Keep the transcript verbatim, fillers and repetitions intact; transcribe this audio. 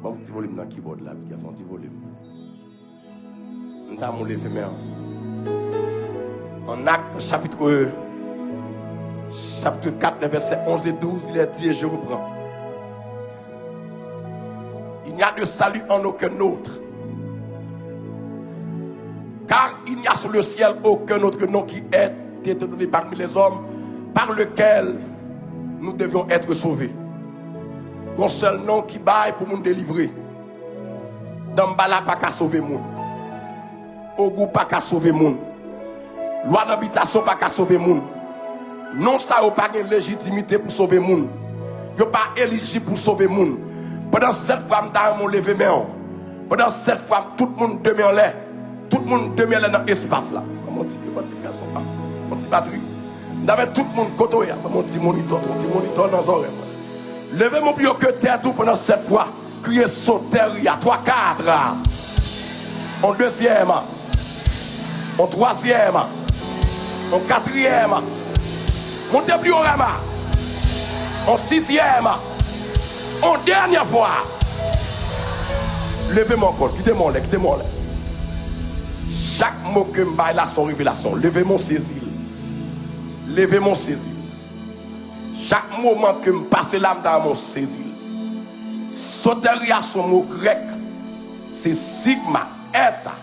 Ban m ti volim nan keyboard la, piga son ti volim. M ta mou leve men an. En Actes, chapitre, chapitre quatre, les versets onze et douze, il est dit, et je reprends. Il n'y a de salut en aucun autre. Car il n'y a sous le ciel aucun autre nom qui ait été donné parmi les hommes par lequel nous devions être sauvés. Gon sèl non ki bay pou moun delivre. Danmbala pa ka sove moun. Ogou pa ka sove moun. Lwa nan bitasyon pa ka sove moun. Non sa yo pa gen lejitimite pou sove moun. Yo pa elijib pou sove moun. Pandan sèt fwa, m ta renmen w leve men w. Pandan sèt fwa, tout moun de men anlè. Tout moun de men anlè nan espas la. Kòman ti keyboard gason an? Yon ti batri. M ta renmen tout moun kote w ye a. Kòman ti monitò, yon ti monitò nan zòrèy mwen. Leve men w pi wo ke tèt ou pandan sèt fwa. Kriye soterya, twa, kat. On dezyèm. On twazyèm. On katriyèm. Monte pli wo, Rama. On sizyèm. On dènyè fwa. Leve men w ankò. Kite men w anlè, kite men w anlè. Chak mo ke m bay la se yon revelasyon. Leve men w sezi l. Leve men w sezi l. Chak moman ke m pase la, m ta renmen w sezi l. Soterya se yon mo grèk. Se sigma, eta,